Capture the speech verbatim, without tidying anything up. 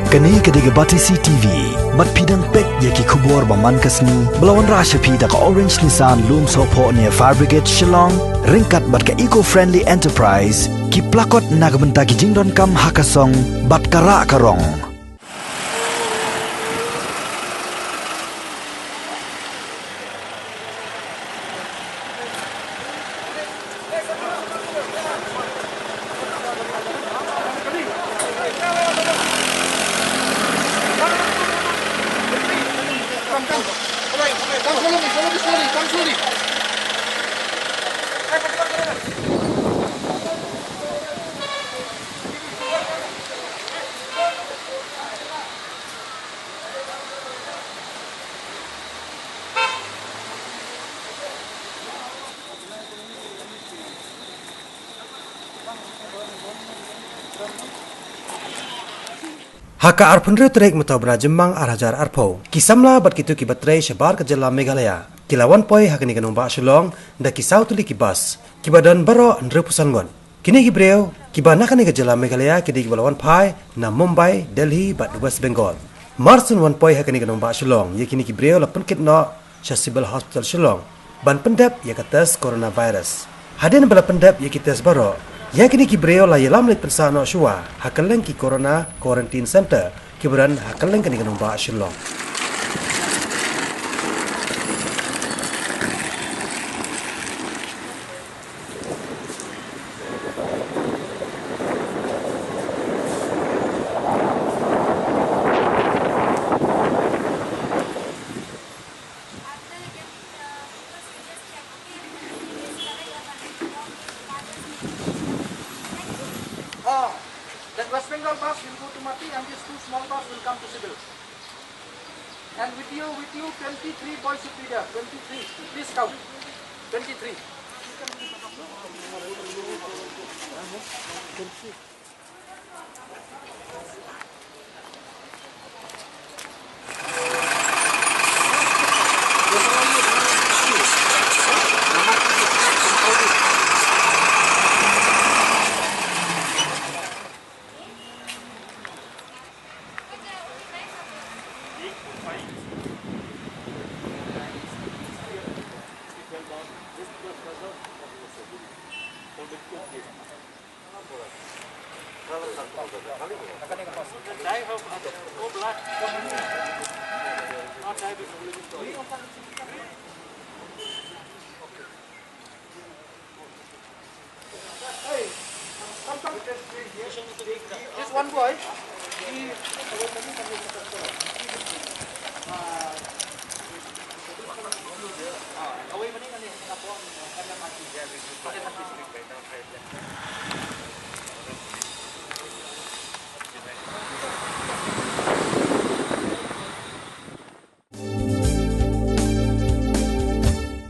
Kane ka dei ka Batesi T V, bad phi dang peit ïa ki khubor ba man ka sngi, ba la wanrah sha phi da ka Orange Nissan Lumsohphoh near Fire Brigade Shillong, ryngkat bad ka Eco Friendly Enterprise, ki plakot na ka bynta ki jingdonkam ha ka song, bad ka rah ka rong. Ha ka arphew hynriew tarik mynta u bnai Jymmang ar hajar arphew, ki samla bad kito kiba trei shabar ka jylla Meghalaya ki la wan poi ha kane ka nongbah Shillong da ki saw tylli ki bus kiba don baroh hynriewphew san ngut. Kine ki briew kiba na kane ka jylla Meghalaya ki dei kiba la wan phai na Mumbai, Delhi bad West Bengal. Mar syn wan poi ha kane ka nongbah Shillong, ïa kine ki briew la pynkit noh sha Civil Hospital Shillong ban pyndep ïa ka test coronavirus. Hadien ba la pyndep ïa ki test baroh, ïa kine ki briew la ïalam leit pynsah noh shuwa ha kylleng ki Corona Quarantine Center kiba don ha kylleng kane ka nongbah Shillong. Ah, that West Bengal bus will go to Mati and these two small bus will come to Civil. And with you, with you, twenty-three boys should be there. Twenty-three. Please count. Twenty-three. This one boy, he,